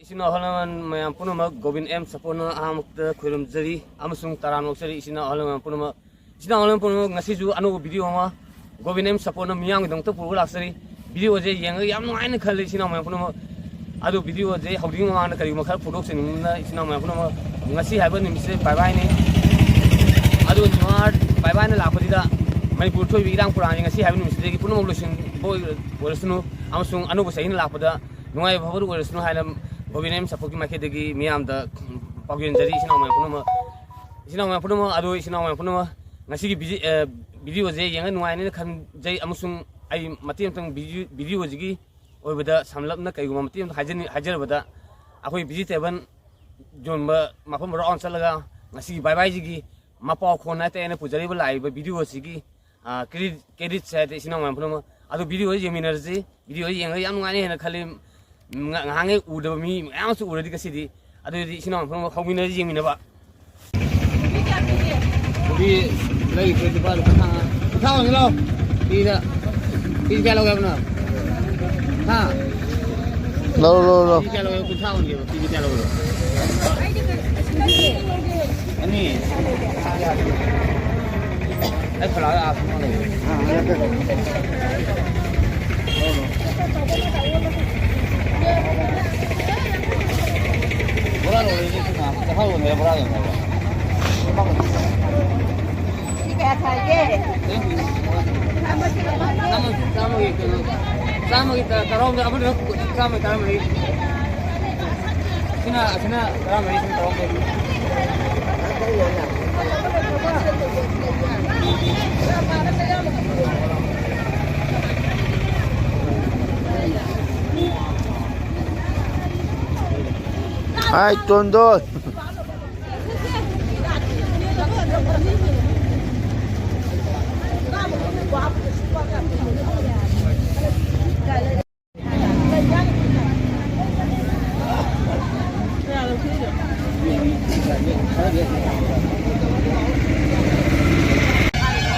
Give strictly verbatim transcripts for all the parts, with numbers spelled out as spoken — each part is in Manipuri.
ꯏꯆꯤꯟ ꯏꯅꯥꯎ ꯑꯍꯜ ꯂꯃꯟ ꯃꯌꯥꯝ ꯄꯨꯝꯅꯃꯛ ꯒꯣꯕꯤꯟ ꯑꯦꯝ ꯁꯄꯣꯔꯠꯅ ꯑꯍꯥꯟꯕꯗ ꯈꯣꯏꯔꯨꯝꯖꯔꯤ ꯑꯃꯁꯨꯡ ꯇꯔꯥꯝꯅ ꯑꯣꯛꯆꯔꯤ꯫ ꯏꯆꯤꯟ ꯏꯅꯥꯎ ꯑꯍꯜ ꯂꯃꯟ ꯄꯨꯝꯅꯃꯛ, ꯏꯆꯤꯟ ꯏꯅꯥꯎ ꯑꯍꯜ ꯂꯃꯟ ꯄꯨꯝꯅꯃꯛ, ꯉꯁꯤꯁꯨ ꯑꯅꯧꯕ ꯚꯤꯗꯤꯑꯣ ꯑꯃ ꯒꯣꯕꯤꯟ ꯑꯦꯝ ꯁꯄꯣꯔꯠꯅ ꯃꯤꯌꯥꯝꯒꯤꯗꯃꯛꯇ ꯄꯨꯔꯒ ꯂꯥꯛꯆꯔꯤ꯫ ꯚꯤꯗꯤꯑꯣꯁꯦ ꯌꯦꯡꯉꯒ ꯌꯥꯝ ꯅꯨꯡꯉꯥꯏꯅ ꯈꯜꯂꯤ ꯏꯆꯤꯟ ꯏꯅꯥꯎ ꯃꯌꯥꯝ ꯄꯨꯝꯅꯃꯛ꯫ ꯑꯗꯨ ꯚꯤꯗꯤꯑꯣꯁꯦ ꯍꯧꯗ꯭ꯔꯤꯉꯩ ꯃꯃꯥꯡꯗ ꯀꯔꯤꯒꯨꯝꯕ ꯈꯔ ꯐꯣꯡꯗꯣꯛꯆꯅꯤꯡꯕꯅ ꯏꯆꯤꯟ ꯏꯅꯥꯎ ꯃꯌꯥꯝ ꯄꯨꯝꯅꯃꯛ, ꯉꯁꯤ ꯍꯥꯏꯕ ꯅꯨꯃꯤꯠꯁꯦ ꯕꯥꯏ ꯕꯥꯏꯅꯤ꯫ ꯑꯗꯨ ꯅꯤꯋꯥꯔ ꯕꯥꯏ ꯕꯥꯏꯅ ꯂꯥꯛꯄꯁꯤꯗ ꯃꯅꯤꯄꯨꯔ ꯊꯣꯛꯏꯕ ꯏꯔꯥꯡ ꯄꯨꯔꯥꯡꯁꯦ ꯉꯁꯤ ꯍꯥꯏꯕ ꯅꯨꯃꯤꯠꯁꯤꯗꯒꯤ ꯄꯨꯝꯅꯃꯛ ꯂꯣꯏꯁꯤꯟꯕ ꯑꯣꯏꯔꯁꯅꯨ ꯑꯃꯁꯨꯡ ꯑꯅꯧꯕ ꯆꯍꯤꯅ ꯂꯥꯛꯄꯗ ꯅꯨꯡꯉꯥꯏꯕ ꯐꯕꯗ ꯑꯣꯏꯔꯁꯅꯨ ꯍꯥꯏꯅ ꯒꯣꯕꯤꯟ ꯑꯦꯝ ꯁꯄꯣꯔꯠꯀꯤ ꯃꯥꯏꯀꯩꯗꯒꯤ ꯃꯤꯌꯥꯝꯗ ꯄꯥꯎꯖꯦꯟꯖꯔꯤ ꯏꯆꯤꯟ ꯏꯅꯥꯎ ꯃꯌꯥꯝ ꯄꯨꯝꯅꯃꯛ꯫ ꯏꯆꯤꯟ ꯏꯅꯥꯎ ꯃꯌꯥꯝ ꯄꯨꯝꯅꯃꯛ, ꯑꯗꯣ ꯏꯆꯤꯟ ꯏꯅꯥꯎ ꯃꯌꯥꯝ ꯄꯨꯝꯅꯃꯛ ꯉꯁꯤꯒꯤ ꯚꯤꯗꯤ-, ꯑ, ꯚꯤꯗꯤꯑꯣꯁꯦ ꯌꯦꯡꯉ ꯅꯨꯡꯉꯥꯏꯅꯦꯅ ꯈꯟꯖꯩ ꯑꯃꯁꯨꯡ ꯑꯩ ꯃꯇꯦꯛ ꯑꯃꯇꯪ ꯚꯤꯗꯤꯑꯣ, ꯚꯤꯗꯤꯑꯣꯁꯤꯒꯤ ꯑꯣꯏꯕꯗ ꯁꯝꯂꯞꯅ ꯀꯩꯒꯨꯝꯕ ꯃꯇꯦꯛ ꯑꯃꯇ ꯍꯥꯏꯖꯅꯤꯡ-, ꯍꯥꯏꯖꯔꯕꯗ ꯑꯩꯈꯣꯏ ꯚꯤꯖꯤꯇꯦꯕꯜ ꯌꯣꯟꯕ ꯃꯐꯝ ꯔꯥꯎꯟ ꯆꯠꯂꯒ ꯉꯁꯤꯒꯤ ꯕꯥꯏ ꯕꯥꯏꯁꯤꯒꯤ ꯃꯄꯥꯎ ꯈꯣꯟ ꯍꯥꯏꯇꯥꯔꯦ ꯑꯩꯅ ꯄꯨꯖꯔꯤꯕ ꯂꯥꯛꯏꯕ ꯚꯤꯗꯤꯑꯣꯁꯤꯒꯤ ꯑ, credit, creditꯁꯦ ꯍꯥꯏꯗꯤ ꯏꯆꯤꯟ ꯏꯅꯥꯎ ꯃꯌꯥꯝ ꯄꯨꯝꯅꯃꯛ꯫ ꯑꯗꯣ ꯚꯤꯗꯤꯑꯣꯁꯤ ꯌꯦꯡꯃꯤꯟꯅꯔꯁꯤ꯫ ꯚꯤꯗꯤꯑꯣꯁꯤ ꯌꯦꯡꯉꯒ ꯌꯥꯝ ꯅꯨꯡꯉꯥꯏꯅꯤ ꯍꯥꯏꯅ ꯈꯜꯂꯤ꯫ ꯉ-, ꯉꯍꯥꯟꯉꯩ ꯎꯗꯕ ꯃꯤ ꯃꯌꯥꯝ ꯑꯃꯁꯨ ꯎꯔꯗꯤ ꯉꯁꯤꯗꯤ꯫ ꯑꯗꯨꯗꯤ ꯏꯆꯤꯟ ꯏꯅꯥꯎ ꯃꯌꯥꯝ ꯄꯨꯝꯅꯃꯛ ꯍꯧꯃꯤꯟꯅꯔꯁꯤ ꯌꯦꯡꯃꯤꯟꯅꯕ꯫ ꯀꯣꯕꯤ ꯂꯩꯔꯤꯁꯦ ꯂꯨꯄꯥ ꯀꯨꯟꯊ꯭ꯔꯥ, ꯀꯨꯟꯊ꯭ꯔꯥ ꯑꯣꯏꯅ ꯂꯧ꯫ ꯀꯦꯖꯤꯗ, ꯀꯦꯖꯤ ꯀꯌꯥ ꯂꯧꯒꯦ ꯍꯥꯏꯕꯅꯣ? ꯍꯥ? ꯂꯧꯔꯣ, ꯂꯧꯔꯣ, ꯂꯧꯔꯣ꯫ ꯀꯦꯖꯤ ꯀꯌꯥ ꯂꯧꯒꯦ? ꯀꯨꯟꯊ꯭ꯔꯥ ꯑꯣꯟꯒꯦꯕ꯫ ꯀꯦꯖꯤ ꯀꯌꯥ ꯂꯧꯒꯦ? ꯑꯅꯤ꯫ ꯑꯩ ꯐꯂꯥ ꯑꯥ ꯐꯝꯃ ꯂꯩꯌꯦ꯫ ꯕꯣꯔꯥ ꯂꯧꯔꯦ, ꯆꯥꯛꯍꯥꯎ ꯌꯣꯟꯅꯔꯦ, ꯕꯣꯔꯥ ꯌꯣꯟꯅꯔꯦ꯫ ꯁꯤ ꯀꯌꯥ ꯊꯥꯒꯦ? ꯆꯥꯝꯃ, ꯆꯥꯝꯃꯒꯤ ꯀꯩꯅꯣ, ꯆꯥꯝꯃꯒꯤ ꯇ-, ꯇꯔꯥꯍꯨꯝꯗꯣꯏ, ꯑꯃꯗꯨꯅ ꯆꯥꯝꯃꯒꯤ ꯇꯔꯥꯃꯔꯤ꯫ ꯑꯁꯤꯅ, ꯑꯁꯤꯅ ꯇꯔꯥꯃꯔꯤ, ꯑꯁꯤꯅ ꯇꯔꯥꯍꯨꯝꯗꯣꯏ꯫ ꯍꯥꯏ, ꯇꯣꯟꯗꯣꯟ꯫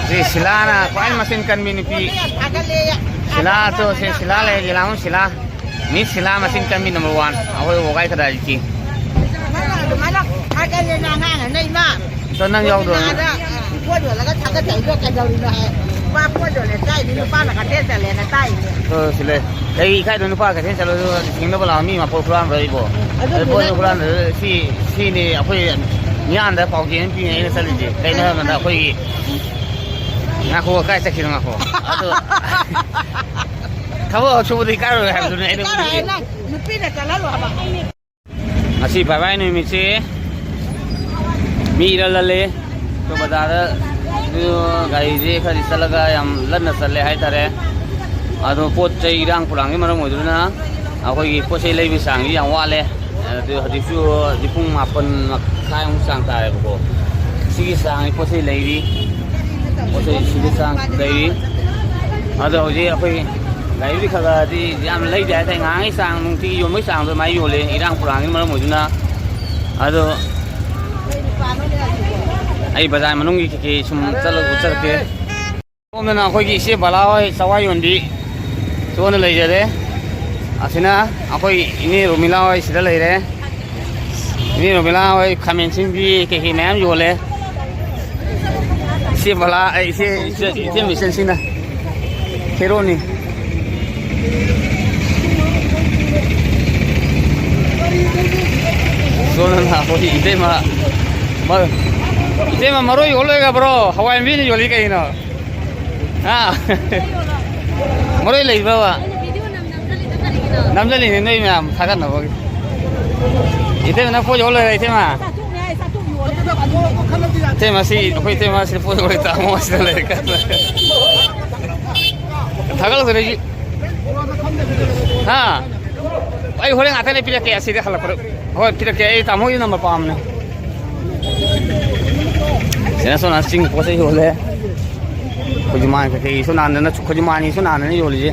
ꯁꯤ ꯁꯤꯂꯥꯅ ꯈ꯭ꯋꯥꯏ ꯃꯆꯤꯟ ꯀꯟꯕꯤ ꯅꯨꯄꯤ꯫ ꯁꯤꯂꯥ ꯑꯆꯧ-, ꯁꯤ ꯁꯤꯂꯥ ꯂꯩ, ꯌꯦꯂꯥꯡꯕꯝ ꯁꯤꯂꯥ꯫ ꯃꯤꯁ ꯁꯤꯂꯥ ꯃꯆꯤꯟ ꯀꯟꯕꯤ ꯅꯝꯕꯔ ꯋꯥꯟ, ꯑꯩꯈꯣꯏ ꯋꯥꯒꯥꯏ ꯈꯗꯥꯏꯒꯤ꯫ ꯅꯪꯅ ꯑꯗꯨꯃꯥꯏꯅ ꯍꯥꯏꯒꯜꯂꯦꯅ ꯑꯉꯥꯡ ꯑꯃ ꯂꯩꯃ꯫ ꯑꯗꯣ ꯅꯪ ꯌꯥꯎꯗ꯭ꯔꯣ? ꯅꯨꯄꯤꯅ ꯑꯥꯗ ꯄꯣꯠ ꯌꯣꯜꯂꯒ ꯊꯥꯒꯠꯆꯔꯤꯗꯣ ꯀꯩꯗꯧꯔꯤꯅꯣ ꯍꯥꯏ꯫ ꯅꯨꯄꯥ ꯄꯣꯠ ꯌꯣꯜꯂꯦ ꯇꯥꯏꯅꯤ, ꯅꯨꯄꯥꯅ ꯀꯩꯊꯦꯜ ꯆꯠꯂꯦꯅ ꯇꯥꯏꯅꯤ꯫ ꯑꯗꯣ ꯁꯤ ꯂꯩ꯫ ꯀꯩ ꯏꯀꯥꯏꯗꯣ? ꯅꯨꯄꯥ ꯀꯩꯊꯦꯜ ꯆꯠꯂꯁꯨ ꯊꯦꯡꯅꯕ ꯂꯥꯛꯑꯣ, ꯃꯤ ꯃꯄꯣꯠ ꯍꯨꯔꯥꯟꯕ꯭ꯔꯥ ꯑꯩꯕꯣ? ꯑꯗꯨ ꯑꯗꯨ ꯄꯣꯠ ꯅꯪ ꯍꯨꯔꯥꯟꯕꯗ ꯁꯤ, ꯁꯤꯅꯤ ꯑꯩꯈꯣꯏ ꯃꯤꯌꯥꯝꯗ ꯄꯥꯎꯖꯦꯜ ꯑꯃ ꯄꯤꯅꯤ ꯑꯩꯅ ꯆꯠꯂꯤꯁꯦ꯫ ꯀꯩꯅꯣ ꯍꯥꯏꯕꯗ ꯑꯩꯈꯣꯏꯒꯤ ꯉꯥꯏꯈꯣ, ꯀꯥꯏ ꯆꯠꯈꯤꯅꯣ ꯉꯥꯏꯈꯣ꯫ ꯑꯗꯣ ꯊꯕꯛ ꯁꯨꯕꯗ ꯏꯀꯥꯏꯔꯣꯏ ꯍꯥꯏꯕꯗꯨꯅꯦ ꯑꯩꯅ ꯏꯀꯥꯏꯔꯣꯏ ꯍꯥꯏ, ꯎꯔꯤꯁꯦ꯫ ꯅꯪ ꯅꯨꯄꯤꯅ ꯆꯠꯍꯜꯂꯣ ꯍꯥꯏꯕ꯫ ꯉꯁꯤ ꯚꯥꯏ ꯚꯥꯏ ꯅꯨꯃꯤꯠꯁꯤ ꯃꯤ ꯏꯔ ꯂꯜꯂꯦ꯫ ꯑꯩꯈꯣꯏ ꯕꯖꯥꯔꯗ ꯑꯗꯨ ꯒꯥꯔꯤꯁꯦ ꯈꯔꯗꯤ ꯆꯠꯂꯒ ꯌꯥꯝ ꯂꯟꯅ ꯆꯠꯂꯦ ꯍꯥꯏꯇꯥꯔꯦ꯫ ꯑꯗꯣ ꯄꯣꯠ ꯆꯩ ꯏꯔꯥꯡ ꯄꯨꯔꯥꯡꯒꯤ ꯃꯔꯝ ꯑꯣꯏꯗꯨꯅ ꯑꯩꯈꯣꯏꯒꯤ ꯄꯣꯠ ꯆꯩ ꯂꯩꯕꯒꯤ ꯆꯥꯡꯁꯤ ꯌꯥꯝ ꯋꯥꯠꯂꯦ꯫ ꯑꯗꯨ ꯍꯧꯖꯤꯛꯁꯨ ꯍꯧꯖꯤꯛ ꯄꯨꯡ ꯃꯥꯄꯟ ꯃꯈꯥꯏꯃꯨꯛ ꯆꯥꯡ ꯇꯥꯔꯦꯕꯀꯣ꯫ ꯁꯤꯒꯤ ꯆꯥꯡ ꯄꯣꯠ ꯆꯩ ꯂꯩꯔꯤ꯫ ꯄꯣꯠ ꯆꯩ ꯁꯤꯒꯤ ꯆꯥꯡ ꯂꯩꯔꯤ꯫ ꯑꯗꯣ ꯍꯧꯖꯤꯛ ꯑꯩꯈꯣꯏ ꯒꯥꯔꯤꯕꯨꯗꯤ ꯈꯔ ꯈꯔꯗꯤ ꯌꯥꯝ ꯂꯩꯇꯦ ꯍꯥꯏꯇꯥꯔꯦ꯫ ꯉꯥꯏꯍꯥꯛꯀꯤ ꯆꯥꯡ, ꯅꯨꯡꯇꯤꯒꯤ ꯌꯣꯟꯕꯒꯤ ꯆꯥꯡꯗꯣ ꯑꯗꯨꯃꯥꯏꯅ ꯌꯣꯜꯂꯦ, ꯏꯔꯥꯡ ꯄꯨꯔꯥꯡꯒꯤ ꯃꯔꯝ ꯑꯣꯏꯗꯨꯅ꯫ ꯑꯗꯣ ꯑꯩ ꯕꯖꯥꯔ ꯃꯅꯨꯡꯒꯤ ꯀꯩꯀꯩ ꯁꯨꯝ ꯆꯠꯂ ꯎꯠꯆꯔꯛꯀꯦ꯫ ꯁꯣꯝꯗꯅ ꯑꯩꯈꯣꯏꯒꯤ ꯏꯆꯦ ꯕꯂꯥ ꯍꯣꯏ ꯆꯋꯥꯏ ꯌꯣꯟꯕꯤ ꯁꯣꯝꯗ ꯂꯩꯖꯔꯦ꯫ ꯑꯁꯤꯅ ꯑꯩꯈꯣꯏ ꯏꯅꯦ ꯔꯣꯃꯤꯂꯥ ꯍꯣꯏ ꯁꯤꯗ ꯂꯩꯔꯦ꯫ ꯏꯅꯦ ꯔꯣꯃꯤꯂꯥ ꯍꯣꯏ ꯈꯥꯃꯦꯟ ꯑꯁꯤꯟꯕꯤ ꯀꯩꯀꯩ ꯃꯌꯥꯝ ꯌꯣꯜꯂꯦ꯫ ꯏꯆꯦ ꯕꯂꯥ, ꯑꯩ ꯏꯆꯦ, ꯏꯆꯦ, ꯏꯆꯦ ꯃꯤꯁꯟꯁꯤꯅ ꯍꯦꯔꯣꯅꯤ꯫ ꯁꯣꯝꯗꯅ ꯑꯩꯈꯣꯏ ꯏꯇꯩꯃ, ꯃ-, ꯏꯇꯩꯃ, ꯃꯔꯣꯏ ꯌꯣꯜ ꯂꯣꯏꯈ꯭ꯔꯕ꯭ꯔꯣ? ꯍꯋꯥꯏ ꯃꯨꯕꯤꯅ ꯌꯣꯜꯂꯤ ꯀꯩꯅꯣ? ꯍꯥ? ꯃꯔꯣꯏ ꯂꯩꯕ꯭ꯔꯕ? ꯅꯝꯖꯜꯂꯤꯅꯦ ꯅꯣꯏ ꯃꯌꯥꯝ ꯊꯥꯒꯠꯅꯕꯒꯤ꯫ ꯏꯇꯩꯃ, ꯅꯪ ꯄꯣꯠ ꯌꯣꯜ ꯂꯣꯏꯔꯦ, ꯏꯇꯩꯃ? ꯏꯇꯩꯃ, ꯁꯤ ꯑꯩꯈꯣꯏ ꯏꯇꯩꯃ, ꯁꯤ ꯄꯣꯠ ꯌꯣꯜꯂꯦ, ꯇꯥꯃꯣ ꯁꯤꯗ ꯂꯩꯔꯦ ꯀꯟꯅ꯫ ꯊꯥꯒꯠꯂꯛꯇ꯭ꯔꯦ, ꯁꯤ꯫ ꯍꯥ? ꯑꯩ ꯍꯣꯔꯦꯟ ꯉꯥꯛꯇꯪ ꯂꯩ ꯄꯤꯔꯛꯀꯦ, ꯑꯁꯤꯗ ꯍꯜꯂꯛꯄꯗ꯫ ꯍꯣꯏ, ꯄꯤꯔꯛꯀꯦ꯫ ꯑꯩ ꯇꯥꯃꯣꯒꯤ ꯅꯝꯕꯔ ꯄꯥꯝꯃꯦ꯫ ꯁꯤꯅ ꯁꯣꯝꯅ ꯆꯤꯡ ꯄꯣꯠ ꯆꯩ ꯌꯣꯜꯂꯦ꯫ ꯈꯨꯖꯨꯃꯥꯟ ꯀꯩꯀꯩꯁꯨ ꯅꯥꯟꯗꯅ, ꯈꯨꯖꯨꯃꯥꯟꯒꯤꯁꯨ ꯅꯥꯟꯗꯅ ꯌꯣꯜꯂꯤꯁꯦ꯫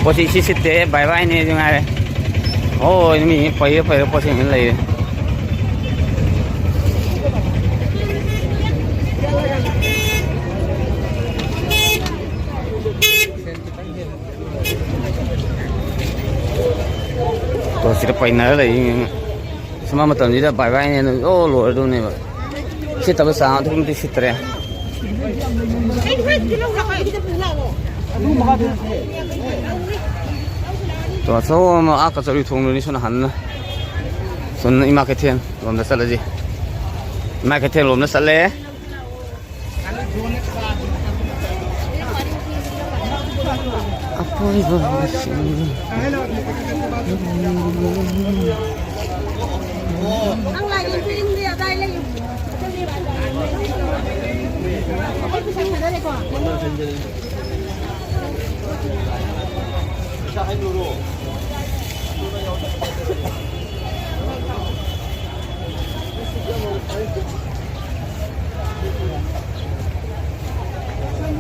ꯄꯣꯠꯁꯤ ꯏꯁꯤꯠ ꯁꯤꯠꯇꯦ, ꯕꯥꯏ ꯕꯥꯏꯅꯦ ꯑꯗꯨ ꯉꯥꯏꯔꯦ꯫ ꯍꯣꯏ, ꯃꯤ ꯄꯩꯔ ꯄꯩꯔ ꯄꯣꯠ ꯆꯩ ꯂꯩꯔꯦ꯫ ꯁꯤꯗ ꯄꯩꯅꯔ ꯂꯩꯔꯤ꯫ ꯁꯨꯃꯥꯏ ꯃꯇꯝꯁꯤꯗ ꯕꯥꯏ ꯕꯥꯏꯅꯦꯅ ꯂꯣꯏ ꯂꯣꯏꯔꯗꯧꯅꯦꯕ꯫ ꯁꯤꯠꯇꯕ ꯆꯥꯡ ꯑꯗꯨꯛꯀꯤ ꯃꯇꯤꯛ ꯁꯤꯠꯇ꯭ꯔꯦ꯫ ꯇꯣ, ꯑꯆꯧꯕ ꯑꯃ ꯑꯥ ꯀꯆꯧꯔꯤ ꯊꯣꯡꯗꯨꯅꯤ ꯁꯣꯝ ꯅꯥꯀꯟꯗ꯫ ꯁꯣꯝ ꯏꯃꯥ ꯀꯩꯊꯦꯜ ꯂꯣꯝꯗ ꯆꯠꯂꯁꯤ꯫ ꯏꯃꯥ ꯀꯩꯊꯦꯜ ꯂꯣꯝꯗ ꯆꯠꯂꯦ꯫ ꯑꯄꯣꯏꯕꯁꯤꯡ꯫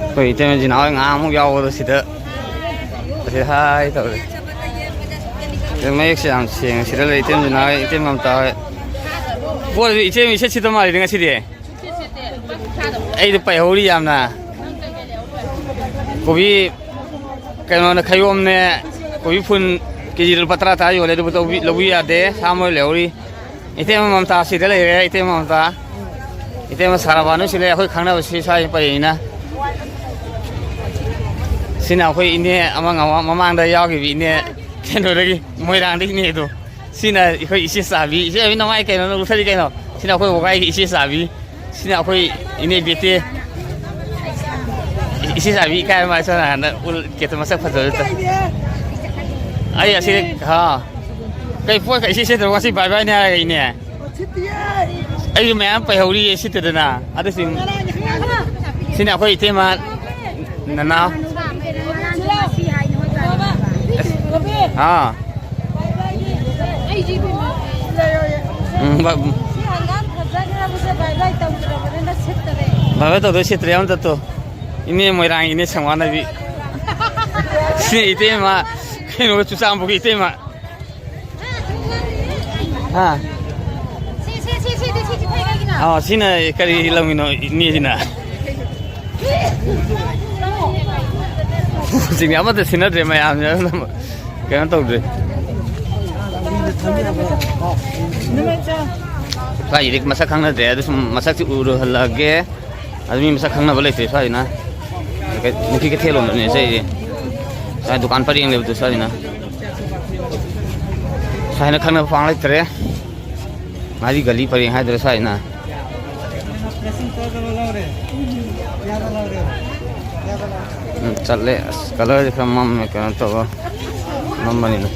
ꯑꯩꯈꯣꯏ ꯏꯇꯩꯃ ꯖꯤꯅꯥ ꯍꯣꯏ ꯉꯥꯏꯍꯥꯛꯃꯨꯛ ꯌꯥꯎꯕꯗꯣ ꯁꯤꯗ ꯑꯁꯤ ꯍꯥꯏ ꯇꯧꯔꯦ꯫ ꯑꯗꯨ ꯃꯌꯦꯛꯁꯦ ꯌꯥꯝ ꯁꯦꯡꯉꯦ꯫ ꯁꯤꯗ ꯂꯩ ꯏꯇꯩꯃ ꯖꯤꯅꯥ ꯍꯣꯏ, ꯏꯇꯩꯃ ꯃꯃꯇꯥ ꯍꯣꯏ꯫ ꯄꯣꯠꯁꯤ ꯏꯆꯦ ꯏꯁꯦꯠ ꯁꯤꯠꯇ ꯃꯥꯜꯂꯤꯗ ꯉꯁꯤꯗꯤ꯫ ꯑꯩꯗꯤ ꯄꯩꯍꯧꯔꯤ ꯌꯥꯝꯅ꯫ ꯀꯣꯕꯤ ꯀꯩꯅꯣꯅꯦ, ꯈꯩꯌꯣꯝꯅꯦ, ꯀꯣꯕꯤ ꯐꯨꯟ ꯀꯦꯖꯤꯗ ꯂꯨꯄꯥ ꯇꯔꯥ ꯇꯔꯥ ꯌꯣꯜꯂꯦ, ꯑꯗꯨꯕꯨ ꯂꯧꯕꯤ-, ꯂꯧꯕꯤ ꯌꯥꯗꯦ, ꯁꯥ ꯃꯔꯣꯏ ꯂꯩꯍꯧꯔꯤ꯫ ꯏꯇꯩꯃ ꯃꯃꯇꯥ ꯁꯤꯗ ꯂꯩꯔꯦ, ꯏꯇꯩꯃ ꯃꯃꯇꯥ꯫ ꯏꯇꯩꯃ ꯁꯥꯔꯕꯥꯅꯨ ꯁꯤ ꯂꯩ, ꯑꯩꯈꯣꯏ ꯈꯪꯅꯕ ꯁꯤ ꯁ꯭ꯋꯥꯏ ꯄꯔꯦꯡꯅꯤꯅ꯫ ꯁꯤꯅ ꯑꯩꯈꯣꯏ ꯏꯅꯦ ꯑꯃ ꯉꯃ-, ꯃꯃꯥꯡꯗ ꯌꯥꯎꯈꯤꯕ ꯏꯅꯦ ꯀꯩꯅꯣꯗꯒꯤ, ꯃꯣꯏꯔꯥꯡꯗꯒꯤ ꯏꯅꯦꯗꯣ꯫ ꯁꯤꯅ ꯑꯩꯈꯣꯏ ꯏꯆꯦ ꯆꯥꯕꯤ꯫ ꯏꯆꯦ ꯆꯥꯕꯤ ꯅꯃꯥꯏ ꯀꯩꯅꯣ ꯅꯪ ꯂꯨꯊꯔꯤ ꯀꯩꯅꯣ? ꯁꯤꯅ ꯑꯩꯈꯣꯏ ꯋꯥꯒꯥꯏꯒꯤ ꯏꯆꯦ ꯆꯥꯕꯤ꯫ ꯁꯤꯅ ꯑꯩꯈꯣꯏ ꯏꯅꯦ ꯕꯦꯇꯦ꯫ ꯏꯆꯦ ꯆꯥꯕꯤ ꯏꯀꯥꯏ ꯃꯥꯏ ꯁꯣꯝ ꯅꯥꯀꯟꯗ ꯎꯠꯀꯦ ꯇꯧ ꯃꯁꯛ ꯐꯖꯕꯗꯨꯗ꯫ ꯑꯩ ꯑꯁꯤ, ꯍꯥ꯫ ꯀꯩ ꯄꯣꯠꯀ ꯏꯆꯦ ꯁꯦꯠꯇ꯭ꯔꯣ? ꯉꯁꯤ ꯕꯥꯏ ꯕꯥꯏꯅꯦ ꯍꯥꯏꯔꯒ ꯏꯅꯦ꯫ ꯑꯩꯁꯨ ꯃꯌꯥꯝ ꯄꯩꯍꯧꯔꯤꯌꯦ ꯁꯤꯠꯇꯗꯅ꯫ ꯑꯗꯨꯁꯤꯡ-, ꯁꯤꯅ ꯑꯩꯈꯣꯏ ꯏꯇꯩꯃ ꯅꯅꯥꯎ꯫ ꯑꯥ꯫ ꯎꯝ, ꯕ-, ꯕꯥꯏ ꯕꯥꯏ ꯇꯧꯗꯣꯏ ꯁꯤꯠꯇ꯭ꯔꯦ ꯑꯃꯇ ꯇꯣ꯫ ꯏꯅꯦ ꯃꯣꯏꯔꯥꯡ ꯏꯅꯦ ꯁꯪꯋꯥꯅꯕꯤ꯫ ꯁꯤ ꯏꯇꯩꯃ, ꯀꯩꯅꯣ, ꯆꯨꯔꯆꯥꯟꯄꯨꯔꯒꯤ ꯏꯇꯩꯃ꯫ ꯍꯥ? ꯑꯥ, ꯁꯤꯅ ꯀꯔꯤ ꯂꯝꯒꯤꯅꯣ ꯏꯅꯦꯁꯤꯅ? ꯍꯧꯖꯤꯛꯇꯤ ꯑꯃꯠꯇ ꯁꯤꯟꯅꯗ꯭ꯔꯦ ꯃꯌꯥꯝꯁꯦ, ꯑꯗꯨꯅ ꯀꯩꯅꯣ ꯇꯧꯗ꯭ꯔꯦ꯫ ꯁ꯭ꯋꯥꯏꯁꯤꯗꯤ ꯃꯁꯛ ꯈꯪꯅꯗ꯭ꯔꯦ, ꯑꯗꯨ ꯁꯨꯝ ꯃꯁꯛꯁꯤ ꯎꯔꯨꯍꯜꯂꯒꯦ꯫ ꯑꯗꯨ ꯃꯤ ꯃꯁꯛ ꯈꯪꯅꯕ ꯂꯩꯇ꯭ꯔꯦ ꯁ꯭ꯋꯥꯏꯁꯤꯅ꯫ ꯅꯨꯄꯤ ꯀꯩꯊꯦꯜ ꯂꯣꯝꯗꯅꯦ ꯆꯠꯂꯤꯁꯦ꯫ ꯁ꯭ꯋꯥꯏ ꯗꯨꯀꯥꯟ ꯄꯔꯦꯡ ꯂꯩꯕꯗꯣ ꯁ꯭ꯋꯥꯏꯁꯤꯅ꯫ ꯁ꯭ꯋꯥꯏꯅ ꯈꯪꯅꯕ ꯄꯥꯡ ꯂꯩꯇ꯭ꯔꯦ꯫ ꯉꯥꯔꯤ ꯒꯂꯤ ꯄꯔꯦꯡ ꯍꯥꯏꯗꯣꯏꯔꯥ ꯁ꯭ꯋꯥꯏꯁꯤꯅ꯫ ꯎꯝ, ꯆꯠꯂꯦ꯫ ꯑꯁ, ꯀꯂꯔꯁꯦ ꯈꯔ ꯃꯝꯃꯦ, ꯀꯩꯅꯣ ꯇꯧꯕ ꯃꯝꯕꯅꯤꯅ꯫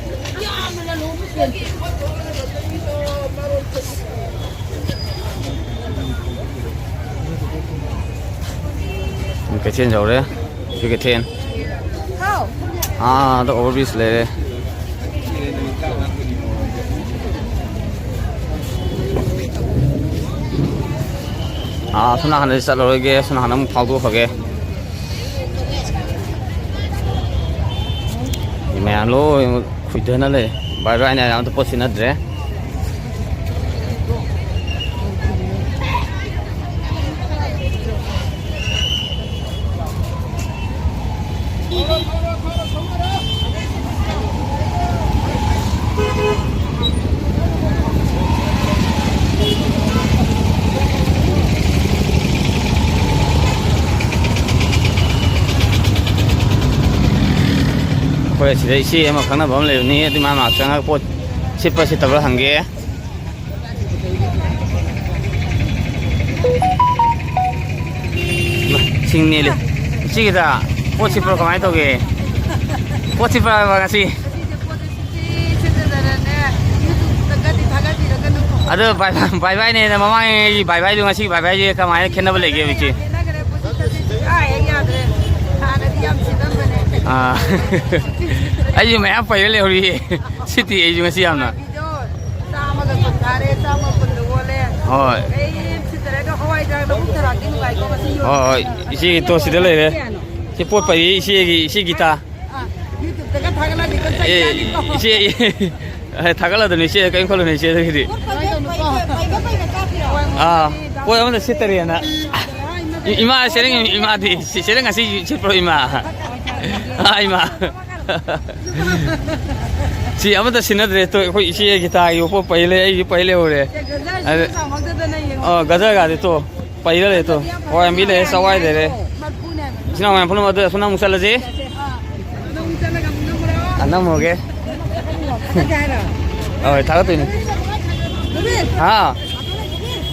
ꯀꯩꯊꯦꯜ ꯌꯧꯔꯦ꯫ ꯁꯤ ꯀꯩꯊꯦꯜ꯫ ꯑꯥꯗ overbridge ꯂꯩꯔꯦ꯫ ꯑꯥ, ꯁꯣꯝ ꯅꯥꯀꯟꯗꯗꯤ ꯆꯠꯂꯔꯣꯏꯒꯦ, ꯁꯣꯝ ꯅꯥꯀꯟꯗ ꯑꯃꯨꯛ ꯐꯥꯎꯗꯣꯛꯈ꯭ꯔꯒꯦ꯫ ꯃꯌꯥꯝ ꯂꯣꯏ ꯈꯨꯏꯊꯅ ꯂꯩ꯫ ꯕꯥꯏ ꯕꯥꯏꯅꯦ, ꯑꯝꯇ ꯄꯣꯠ ꯁꯤꯠꯅꯗ꯭ꯔꯦ꯫ ꯑꯩꯈꯣꯏ ꯑꯁꯤꯗ ꯏꯆꯦ ꯑꯃ ꯈꯪꯅꯕ ꯑꯃ ꯂꯩꯕꯅꯤ, ꯑꯗꯨ ꯃꯥ ꯉꯥꯏꯍꯥꯛ ꯆꯪꯉꯒ ꯄꯣꯠ ꯁꯤꯠꯄ ꯁꯤꯠꯇꯕ꯭ꯔꯥ ꯍꯪꯒꯦ꯫ ꯁꯤꯡ ꯅꯦꯜꯂꯤ꯫ ꯏꯆꯦꯒꯤꯗ ꯄꯣꯠ ꯁꯤꯠꯄ꯭ꯔꯣ, ꯀꯃꯥꯏꯅ ꯇꯧꯒꯦ? ꯄꯣꯠ ꯁꯤꯠꯄ꯭ꯔꯥ ꯍꯥꯏꯕ ꯉꯁꯤ? ꯁꯤꯠꯇꯗꯅꯅꯦ, YouTubeꯇꯒꯗꯤ ꯊꯥꯒꯠꯄꯤꯔꯛꯀꯅꯨꯀꯣ꯫ ꯑꯗꯣ ꯕꯥꯏ ꯕꯥꯏ, ꯕꯥꯏ ꯕꯥꯏꯅꯦꯅ ꯃꯃꯥꯡꯒꯤ ꯕꯥꯏ ꯕꯥꯏꯗꯣ ꯉꯁꯤ ꯕꯥꯏ ꯕꯥꯏꯁꯦ ꯀꯃꯥꯏꯅ ꯈꯦꯠꯅꯕ ꯂꯩꯒꯦꯕ ꯏꯆꯦ? ꯈꯦꯠꯅꯈ꯭ꯔꯦ, ꯄꯣꯠꯁꯤꯠꯇꯗꯤ ꯁꯨꯡꯌꯥ ꯍꯦꯛ ꯌꯥꯗ꯭ꯔꯦ꯫ ꯍꯥꯟꯅꯗꯤ ꯌꯥꯝ ꯁꯤꯠꯂꯝꯕꯅꯦ꯫ ꯑꯥ꯫ ꯑꯩꯁꯨ ꯃꯌꯥꯝ ꯄꯩꯔ ꯂꯩꯍꯧꯔꯤꯌꯦ꯫ ꯁꯤꯠꯇꯤ ꯑꯩꯁꯨ ꯉꯁꯤ ꯌꯥꯝꯅ꯫ ꯆꯥꯝꯃꯒ ꯀꯨꯟ ꯊꯥꯔꯦ, ꯆꯥꯝꯃ ꯀꯨꯟꯗ ꯑꯣꯜꯂꯦ꯫ ꯍꯣꯏ꯫ ꯀꯩꯝ ꯁꯤꯠꯇꯔꯦ, ꯑꯗꯣ ꯍꯋꯥꯏꯖꯥꯔ ꯂꯧꯕꯨꯛ ꯊꯔꯥꯛꯇꯤ ꯅꯨꯡꯉꯥꯏꯀꯣ, ꯉꯁꯤ ꯌꯣꯟꯕ꯫ ꯍꯣꯏ, ꯍꯣꯏ꯫ ꯏꯆꯦꯒꯤ ꯇꯣ ꯁꯤꯗ ꯂꯩꯔꯦ꯫ ꯁꯤ ꯄꯣꯠ ꯄꯩ ꯏꯆꯦꯒꯤ, ꯏꯆꯦꯒꯤ ꯇꯥ꯫ ꯑꯥ, YouTubeꯇꯒ ꯊꯥꯒꯠꯂꯗꯤ ꯑꯩꯈꯣꯏ ꯆꯩ ꯑꯦ, ꯆꯥꯅꯤꯀꯣ꯫ ꯏꯆꯦ, ꯑꯦ, ꯊꯥꯒꯠꯂꯗꯕꯅꯤ ꯏꯆꯦ, ꯀꯔꯤꯝ ꯈꯜꯂꯨꯅꯨ ꯏꯆꯦ ꯑꯗꯨꯒꯤꯗꯤ꯫ ꯄꯩꯕ, ꯄꯩꯕ, ꯄꯩꯕ ꯀꯥꯞꯄꯤꯔꯣ? ꯑꯥ, ꯄꯣꯠ ꯑꯃꯗ ꯁꯤꯠꯇꯔꯦꯅ꯫ ꯏ-, ꯏꯃꯥ ꯁꯦꯔꯦꯡ ꯏꯃꯥꯗꯤ, ꯁꯤ ꯁꯦꯔꯦꯡ ꯉꯁꯤ ꯁꯤꯠꯄ꯭ꯔꯣ ꯏꯃꯥ? ꯑꯥ, ꯏꯃꯥ꯫ ꯁꯤ ꯑꯃꯠꯇ ꯁꯤꯟꯅꯗ꯭ꯔꯦ꯫ ꯇꯣ, ꯑꯩꯈꯣꯏ ꯏꯆꯦ ꯒꯤꯇꯥꯒꯤ ꯄꯣꯠ ꯄꯩ ꯂꯩ, ꯑꯩꯒꯤ ꯄꯩ ꯂꯩꯍꯧꯔꯦ꯫ ꯁꯦ, ꯒꯖꯔꯁꯤꯁꯨ ꯑꯗ ꯆꯥꯎꯃꯟꯗꯗꯅ ꯌꯦꯡꯉꯣ꯫ ꯑ, ꯒꯖꯔꯒꯗꯤ ꯇꯣ, ꯄꯩꯔ ꯂꯩ ꯇꯣ꯫ ꯍꯋꯥꯏ ꯃꯨꯕꯤ ꯂꯩꯔꯦ, ꯆꯋꯥꯏ ꯂꯩꯔꯦ꯫ ꯃꯔꯐꯨꯅꯦ ꯍꯥꯏꯕ꯫ ꯏꯆꯤꯟ ꯏꯅꯥꯎ ꯃꯌꯥꯝ ꯄꯨꯝꯅꯃꯛ ꯑꯗꯨ ꯑꯁꯣꯝꯗ ꯑꯃꯨꯛ ꯆꯠꯂꯁꯤ꯫ ꯑ, ꯑꯗꯣ ꯑꯃꯨꯛ ꯆꯠꯂꯒ ꯑꯃꯨꯛ ꯅꯝꯃꯨꯔꯣ꯫ ꯑ, ꯅꯝꯃꯨꯔꯒꯦ꯫ ꯊꯥꯒꯠꯀꯦ ꯍꯥꯏꯔꯣ? ꯍꯣꯏ, ꯊꯥꯒꯠꯇꯣꯏꯅꯤ꯫ ꯍꯥ?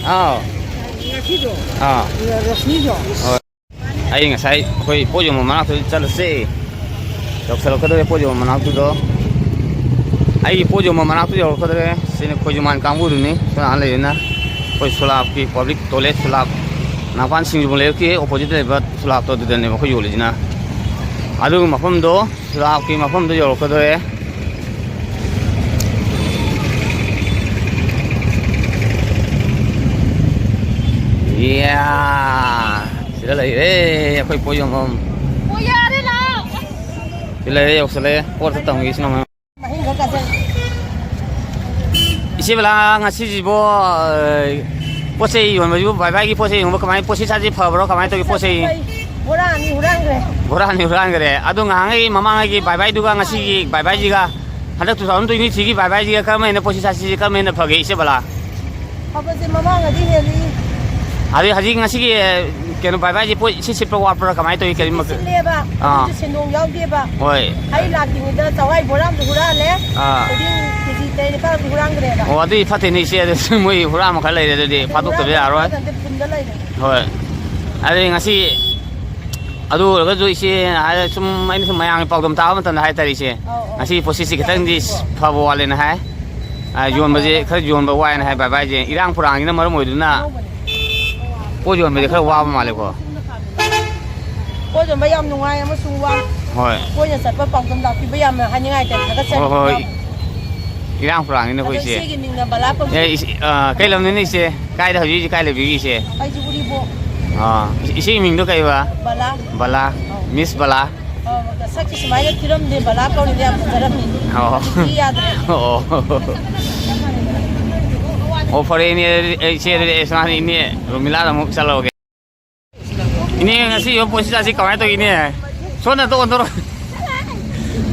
ꯑꯥꯎ꯫ ꯉꯁꯤꯗꯣ꯫ ꯑꯥ꯫ ꯔꯣꯁꯅꯤꯗꯣ꯫ ꯍꯣꯏ꯫ ꯑꯩ ꯉꯁꯥꯏ ꯑꯩꯈꯣꯏ ꯄꯣꯠ ꯌꯣꯟꯕ ꯃꯅꯥꯛꯇ ꯆꯠꯂꯨꯁꯦ꯫ ꯌꯧꯁꯜꯂꯛꯀꯗꯧꯔꯦ ꯄꯣꯠ ꯌꯣꯟꯕ ꯃꯅꯥꯛꯇꯨꯗꯣ꯫ ꯑꯩꯒꯤ ꯄꯣꯠ ꯌꯣꯟꯕ ꯃꯅꯥꯛꯇꯨ ꯌꯧꯔꯛꯀꯗꯧꯔꯦ꯫ ꯁꯤꯅ ꯈꯣꯏꯖꯨꯃꯥꯟ ꯀꯥꯡꯕꯨꯗꯨꯅꯤ꯫ ꯁꯣꯝ ꯅꯥꯀꯟ ꯂꯩꯔꯤꯅ ꯑꯩꯈꯣꯏ ꯁꯨꯂꯥꯞꯀꯤ ꯄꯕ꯭ꯂꯤꯛ ꯇꯣꯏꯂꯦꯠ, ꯁꯨꯂꯥꯞ ꯅꯥꯒꯥꯃꯄꯥꯟ ꯁꯤꯡꯖꯃꯩ ꯂꯩꯔꯛꯀꯤ ꯑꯣꯄꯣꯖꯤꯠꯇ ꯂꯩꯕ ꯁꯨꯂꯥꯞꯇꯣ ꯑꯗꯨꯗꯅꯦꯕ ꯑꯩꯈꯣꯏ ꯌꯣꯜꯂꯤꯁꯤꯅ꯫ ꯑꯗꯨꯒꯤ ꯃꯐꯝꯗꯣ, ꯁꯨꯂꯥꯞꯀꯤ ꯃꯐꯝꯗꯣ ꯌꯧꯔꯛꯀꯗꯧꯔꯦ꯫ ꯏꯌꯥ! ꯁꯤꯗ ꯂꯩꯔꯦ ꯑꯩꯈꯣꯏ ꯄꯣꯠ ꯌꯣꯟꯐꯝ꯫ ꯑꯣ, ꯌꯥꯔꯦ, ꯂꯥꯛꯑꯣ꯫ ꯁꯤ ꯂꯩꯔꯦ, ꯌꯧꯁꯜꯂꯛꯑꯦ꯫ ꯄꯣꯠꯇ ꯇꯝꯒꯦ, ꯏꯆꯤꯟ ꯏꯅꯥꯎ ꯃꯌꯥꯝ꯫ ꯏꯆꯦ ꯕꯂꯥ, ꯉꯁꯤꯁꯤꯕꯣ, ꯑ, ꯄꯣꯠ ꯆꯩ ꯌꯣꯟꯕꯁꯤꯕꯨ, ꯕꯥꯏ ꯕꯥꯏꯒꯤ ꯄꯣꯠ ꯆꯩ ꯌꯣꯟꯕ ꯀꯃꯥꯏ, ꯄꯣꯠ ꯆꯩ ꯆꯥꯁꯤ ꯐꯕ꯭ꯔꯣ? ꯀꯃꯥꯏꯅ ꯇꯧꯒꯦ ꯄꯣꯠ ꯆꯩ? ꯕꯣꯔꯥ ꯑꯅꯤ ꯍꯨꯔꯥꯟꯈ꯭ꯔꯦ꯫ ꯕꯣꯔꯥ ꯑꯅꯤ ꯍꯨꯔꯥꯟꯈ꯭ꯔꯦ꯫ ꯑꯗꯣ ꯉꯍꯥꯟꯉꯩ ꯃꯃꯥꯡꯉꯩꯒꯤ ꯕꯥꯏ ꯕꯥꯏꯗꯨꯒ ꯉꯁꯤꯒꯤ ꯕꯥꯏ ꯕꯥꯏꯁꯤꯒ, ꯍꯟꯗꯛ two thousand twenty three ꯒꯤ ꯕꯥꯏ ꯕꯥꯏꯁꯤꯒ ꯀꯔꯝꯕ ꯍꯦꯟꯅ ꯄꯣꯠ ꯆꯩ ꯆꯥꯁꯤꯁꯤ ꯀꯔꯝꯕ ꯍꯦꯟꯅ ꯐꯒꯦ, ꯏꯆꯦ ꯕꯂꯥ? ꯐꯕꯁꯦ ꯃꯃꯥꯡꯒꯗꯤ ꯍꯦꯜꯂꯤ꯫ ꯑꯗꯩ ꯍꯧꯖꯤꯛ ꯉꯁꯤꯒꯤ, ꯀꯩꯅꯣ, ꯕꯥꯏ ꯕꯥꯏꯁꯤ ꯄꯣꯠ ꯏꯁꯤꯠ ꯁꯤꯠꯄ ꯋꯥꯠꯄ꯭ꯔꯥ, ꯀꯃꯥꯏꯅ ꯇꯧꯏ? ꯀꯔꯤ ꯃꯈꯜ? ꯁꯤꯠꯂꯦꯕ꯫ ꯑꯥ꯫ ꯑꯗꯨꯁꯨ ꯁꯦꯟꯗꯣꯡ ꯌꯥꯎꯗꯦꯕ꯫ ꯍꯣꯏ꯫ ꯍꯩ ꯂꯥꯛꯇ꯭ꯔꯤꯉꯩꯗ ꯆꯋꯥꯏ ꯕꯣꯔꯥ ꯑꯃꯁꯨ ꯍꯨꯔꯥꯜꯂꯦ꯫ ꯑꯥ꯫ ꯊꯣꯏꯗꯤꯡ ꯀꯦꯖꯤ ꯇꯔꯦꯠ ꯅꯤꯄꯥꯜ ꯑꯃꯁꯨ ꯍꯨꯔꯥꯟꯈ꯭ꯔꯦꯕ꯫ ꯑꯣ, ꯑꯗꯨꯗꯤ ꯐꯠꯇꯦꯅꯦ, ꯏꯆꯦ꯫ ꯑꯗꯨ ꯃꯣꯏ ꯍꯨꯔꯥꯟꯕ ꯈꯔ ꯂꯩꯔꯦ, ꯑꯗꯨꯗꯤ ꯐꯥꯗꯣꯛꯇꯕ ꯍꯨꯔꯥꯟꯕ ꯌꯥꯔꯣꯏ꯫ ꯈꯔ ꯅꯠꯇꯦ, ꯐꯨꯟꯗ ꯂꯩꯔꯦ꯫ ꯍꯣꯏ꯫ ꯑꯗꯩ ꯉꯁꯤ ꯑꯗꯨ ꯑꯣꯏꯔꯒꯁꯨ ꯏꯆꯦ ꯍꯥꯏꯔꯦ, ꯁꯨꯝ ꯑꯩꯅ ꯁꯨꯝ ꯃꯌꯥꯝꯒꯤ ꯄꯥꯎꯗꯝ ꯇꯥꯕ ꯃꯇꯝꯗ ꯍꯥꯏꯇꯥꯔꯦ, ꯏꯆꯦ, ꯑꯧ, ꯑꯧ꯫ ꯉꯁꯤꯒꯤ ꯄꯣꯠꯁꯤꯠꯁꯤ ꯈꯤꯇꯪꯗꯤ ꯐꯕ ꯋꯥꯠꯂꯦꯅ ꯍꯥꯏ꯫ ꯑ, ꯌꯣꯟꯕꯁꯦ ꯈꯔ ꯌꯣꯟꯕ ꯋꯥꯏꯅ ꯍꯥꯏ, ꯕꯥꯏ ꯕꯥꯏꯁꯦ꯫ ꯏꯔꯥꯡ ꯐꯨꯔꯥꯡꯁꯤꯅ ꯃꯔꯝ ꯑꯣꯏꯗꯨꯅ ꯑꯅꯧꯕꯅꯦ꯫ ꯄꯣꯠ ꯌꯣꯟꯕꯁꯦ ꯈꯔ ꯋꯥꯕ ꯃꯥꯜꯂꯦꯀꯣ꯫ ꯄꯣꯠ ꯌꯣꯟꯕ ꯌꯥꯝ ꯅꯨꯡꯉꯥꯏ ꯑꯃꯁꯨꯡ ꯋꯥ꯫ ꯍꯣꯏ꯫ ꯀꯣꯏꯅ ꯆꯠꯄ ꯄꯥꯎꯗꯝ ꯂꯥꯛꯄꯤꯕ ꯌꯥꯝꯅ ꯍꯥꯏꯅꯤꯡꯉꯥꯏ ꯂꯩ꯫ ꯊꯥꯒꯠꯆꯔꯤ꯫ ꯍꯣꯏ, ꯍꯣꯏ꯫ ꯌꯥꯝ ꯏꯔꯥꯡ ꯐꯨꯔꯥꯡꯅꯤꯅ ꯑꯗꯣ ꯑꯩꯈꯣꯏ ꯏꯆꯦ꯫ ꯏꯆꯦꯒꯤ ꯃꯤꯡꯅ ꯕꯂꯥ ꯀꯧꯖꯩ꯫ ꯑꯦ, ꯏꯆꯦ, ꯑ, ꯀꯩ ꯂꯝꯗꯩꯅꯣ ꯏꯆꯦ? ꯀꯥꯏꯗ ꯍꯧꯖꯤꯛ ꯍꯧꯖꯤꯛ ꯀꯥꯏ ꯂꯩꯕꯤꯔꯤ ꯏꯆꯦ? ꯑꯩꯁꯨ ꯎꯔꯤꯄꯣꯛ꯫ ꯑ, ꯏꯆꯦꯒꯤ ꯃꯤꯡꯗꯣ ꯀꯩꯕ? ꯕꯂꯥ꯫ ꯕꯂꯥ꯫ ꯑꯧ꯫ ꯃꯤꯁ ꯕꯂꯥ꯫ ꯑꯧ, ꯁꯛꯁꯤ ꯁꯨꯃꯥꯏꯅ ꯊꯤꯔꯝꯗꯦ, ꯕꯂꯥ ꯀꯧꯔꯤꯗꯣ ꯌꯥꯝ ꯐꯖꯔꯝꯃꯤ꯫ ꯑꯣ꯫ ꯍꯧꯖꯤꯛꯇꯤ ꯌꯥꯗ꯭ꯔꯦ꯫ ꯑꯣ꯫ ꯑꯣ, ꯐꯔꯦ ꯏꯅꯦ, ꯑꯗꯨꯗꯤ ꯑꯩ ꯏꯆꯦ, ꯑꯗꯨꯗꯤ ꯑꯩ ꯁꯨꯃꯥꯏꯅ ꯏꯅꯦ ꯔꯣꯃꯤꯂꯥꯗ ꯑꯃꯨꯛ ꯆꯠꯂꯨꯔꯒꯦ꯫ ꯏꯅꯦ, ꯉꯁꯤ ꯌꯣꯟ ꯄꯣꯠꯁꯤ ꯆꯥꯁꯤ ꯀꯃꯥꯏꯅ ꯇꯧꯏ ꯏꯅꯦ? ꯁꯣꯝꯗ ꯑꯝꯇ ꯑꯣꯟꯊꯣꯔꯛꯑꯣ꯫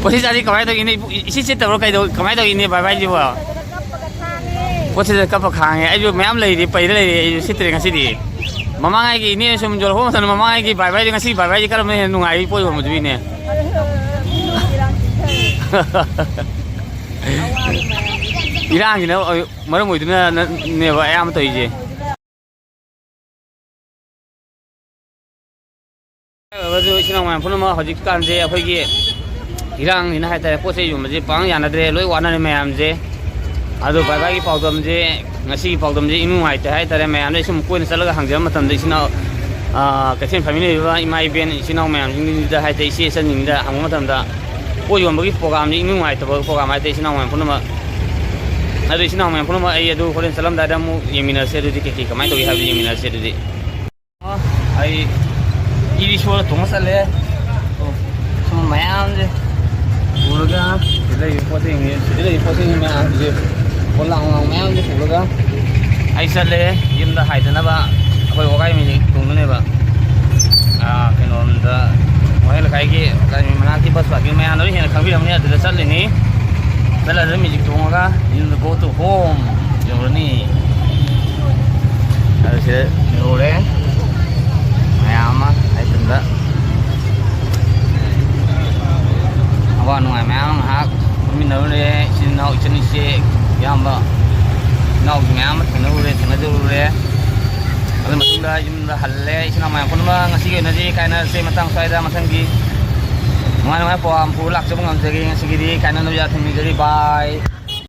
ꯄꯣꯠꯁꯤ ꯆꯥꯗꯤ ꯀꯃꯥꯏꯅ ꯇꯧꯒꯦ? ꯏꯅꯦ ꯏꯁꯤ ꯁꯤꯠꯇꯕ꯭ꯔꯣ? ꯀꯩꯗꯧ, ꯀꯃꯥꯏꯅ ꯇꯧꯒꯦ ꯏꯅꯦ ꯕꯥꯏ ꯕꯥꯏꯁꯤꯕꯣ? ꯀꯞꯄꯒ ꯈꯥꯡꯉꯦ꯫ ꯄꯣꯠꯁꯤꯗ ꯀꯞꯄ ꯈꯥꯡꯉꯦ꯫ ꯑꯩꯁꯨ ꯃꯌꯥꯝ ꯂꯩꯔꯤ, ꯄꯩꯔ ꯂꯩꯔꯤ꯫ ꯑꯩꯁꯨ ꯁꯤꯠꯇ꯭ꯔꯦ ꯉꯁꯤꯗꯤ꯫ ꯃꯃꯥꯡꯉꯩꯒꯤ ꯏꯅꯦ ꯁꯨꯝ ꯌꯣꯜꯂꯛꯄ ꯃꯇꯝꯗ, ꯃꯃꯥꯡꯉꯩꯒꯤ ꯕꯥꯏ ꯕꯥꯏꯗꯤ ꯉꯁꯤ ꯕꯥꯏ ꯕꯥꯏꯗꯤ ꯀꯔꯝꯕꯅ ꯍꯦꯟꯅ ꯅꯨꯡꯉꯥꯏ ꯄꯣꯠ ꯌꯣꯟꯕꯗꯨꯒꯤꯅꯦ? ꯏꯔꯥꯡꯁꯤꯅ ꯃꯔꯝ ꯑꯣꯏꯗꯨꯅꯅꯦꯕ ꯑꯌꯥꯝꯕ ꯇꯧꯔꯤꯁꯦ꯫ ꯑꯗꯨ ꯏꯆꯤꯟ ꯏꯅꯥꯎ ꯃꯌꯥꯝ ꯄꯨꯝꯅꯃꯛ ꯍꯧꯖꯤꯛꯀꯥꯟꯁꯦ ꯑꯩꯈꯣꯏꯒꯤ ꯏꯔꯥꯡꯅꯤꯅ ꯍꯥꯏꯇꯥꯔꯦ, ꯄꯣꯠ ꯆꯩ ꯌꯣꯟꯕꯁꯦ ꯄꯥꯡ ꯌꯥꯅꯗ꯭ꯔꯦ, ꯂꯣꯏ ꯋꯥꯅꯔꯦ ꯃꯌꯥꯝꯁꯦ꯫ ꯑꯗꯣ ꯚꯥꯏ ꯚꯥꯏꯒꯤ ꯄꯥꯎꯗꯝꯁꯦ, ꯉꯁꯤꯒꯤ ꯄꯥꯎꯗꯝꯁꯦ ꯏꯅꯨꯡ ꯅꯨꯡꯉꯥꯏꯇꯦ ꯍꯥꯏꯇꯥꯔꯦ꯫ ꯃꯌꯥꯝꯗ ꯁꯨꯝ ꯀꯣꯏꯅ ꯆꯠꯂꯒ ꯍꯪꯖꯕ ꯃꯇꯝꯗ ꯏꯆꯤꯟ ꯏꯅꯥꯎ, ꯑꯥ, ꯀꯩꯊꯦꯜ ꯐꯝꯃꯤꯟꯅꯔꯤꯕ ꯏꯃꯥ ꯏꯕꯦꯟ ꯏꯆꯤꯟ ꯏꯅꯥꯎ ꯃꯌꯥꯝꯁꯤꯡꯗ ꯍꯥꯏꯇꯥꯔꯦ, ꯏꯆꯦ ꯏꯆꯟꯁꯤꯡꯗ ꯍꯪꯕ ꯃꯇꯝꯗ ꯄꯣꯠ ꯌꯣꯟꯕꯒꯤ ꯄ꯭ꯔꯣꯒꯥꯝꯅꯤ, ꯏꯅꯨꯡ ꯅꯨꯡꯉꯥꯏꯇꯕ ꯄ꯭ꯔꯣꯒꯥꯝ ꯍꯥꯏꯇꯥꯔꯦ ꯏꯆꯤꯟ ꯏꯅꯥꯎ ꯃꯌꯥꯝ ꯄꯨꯝꯅꯃꯛ꯫ ꯑꯗꯣ ꯏꯆꯤꯟ ꯏꯅꯥꯎ ꯃꯌꯥꯝ ꯄꯨꯝꯅꯃꯛ ꯑꯩ ꯑꯗꯨ ꯍꯣꯔꯦꯟ ꯆꯠꯂꯝꯗꯥꯏꯗ ꯑꯃꯨꯛ ꯌꯦꯡꯃꯤꯟꯅꯁꯦ꯫ ꯑꯗꯨꯗꯤ ꯀꯩꯀꯩ ꯀꯃꯥꯏꯅ ꯇꯧꯏ ꯍꯥꯏꯕꯗꯨ ꯌꯦꯡꯃꯤꯟꯅꯁꯦ ꯑꯗꯨꯗꯤ꯫ ꯑꯩ ꯏ ꯔꯤꯛꯁꯣꯗ ꯇꯣꯡꯉ ꯆꯠꯂꯦ꯫ ꯁꯨꯝ ꯃꯌꯥꯝꯁꯦ ꯎꯔꯒ, ꯁꯤꯗ ꯂꯩꯔꯤꯕ ꯄꯣꯠ ꯆꯩ, ꯁꯤꯗ ꯂꯩꯔꯤꯕ ꯄꯣꯠ ꯆꯩ ꯃꯌꯥꯝꯁꯦ, ꯄꯣꯂꯥꯡ ꯅꯨꯡꯂꯥꯡ ꯃꯌꯥꯝꯁꯦ ꯄꯨꯔꯒ ꯑꯩ ꯆꯠꯂꯦ꯫ ꯌꯨꯝꯗ ꯍꯥꯏꯗꯅꯕ ꯑꯩꯈꯣꯏ ꯋꯥꯒꯥꯏ ꯃꯦꯖꯤꯛ ꯇꯣꯡꯗꯣꯏꯅꯦꯕ꯫ ꯑꯥ, ꯀꯩꯅꯣꯔꯣꯝꯗ, ꯋꯥꯍꯦꯡ ꯂꯩꯀꯥꯏꯒꯤ ꯋꯥꯒꯥꯏ ꯃꯦꯖꯤꯛ ꯃꯅꯥꯛꯀꯤ ꯕꯁ ꯄꯥꯔꯀꯤꯡ ꯃꯌꯥꯝꯗꯣ ꯂꯣꯏ ꯍꯦꯟꯅ ꯈꯪꯕꯤꯔꯝꯒꯅꯤ꯫ ꯑꯗꯨꯗ ꯆꯠꯂꯤꯅꯤ꯫ ꯆꯠꯂꯒ ꯃꯦꯖꯤꯛ ꯇꯣꯡꯉꯒ ꯌꯨꯝꯗ go to home ꯌꯧꯔꯅꯤ꯫ ꯑꯗꯨ ꯁꯤꯗ ꯌꯧꯔꯦ꯫ ꯃꯌꯥꯝ ꯑꯃ ꯂꯥꯏꯐꯝꯗ ꯑꯋꯥ ꯅꯨꯡꯉꯥꯏ ꯃꯌꯥꯝ ꯑꯃ ꯉꯥꯏꯍꯥꯛ ꯄꯨꯟꯃꯤꯟꯅꯔꯨꯔꯦ꯫ ꯏꯆꯤꯟ ꯏꯅꯥꯎ, ꯏꯆꯟ ꯏꯆꯦ, ꯏꯌꯥꯝꯕ, ꯏꯅꯥꯎꯁꯨ ꯃꯌꯥꯝ ꯑꯃ ꯊꯦꯡꯅꯔꯨꯔꯦ, ꯊꯦꯡꯅꯖꯔꯨꯔꯦ꯫ ꯑꯗꯨ ꯃꯇꯨꯡꯗ ꯌꯨꯝꯗ ꯍꯜꯂꯦ꯫ ꯏꯆꯤꯟ ꯏꯅꯥꯎ ꯃꯌꯥꯝ ꯄꯨꯝꯅꯃꯛ ꯉꯁꯤꯒꯤ ꯑꯣꯏꯅꯗꯤ ꯀꯥꯏꯅꯔꯁꯦ꯫ ꯃꯇꯥꯡ ꯁ꯭ꯋꯥꯏꯗ, ꯃꯊꯪꯒꯤ ꯅꯨꯡꯉꯥꯏ ꯅꯨꯡꯉꯥꯏ ꯄ꯭ꯔꯣꯒꯥꯝ ꯄꯨꯔ ꯂꯥꯛꯆꯕ ꯉꯝꯖꯒꯦ꯫ ꯉꯁꯤꯒꯤꯗꯤ ꯀꯥꯏꯅꯅꯕ ꯌꯥꯊꯪ ꯅꯤꯖꯔꯤ꯫ Bye꯫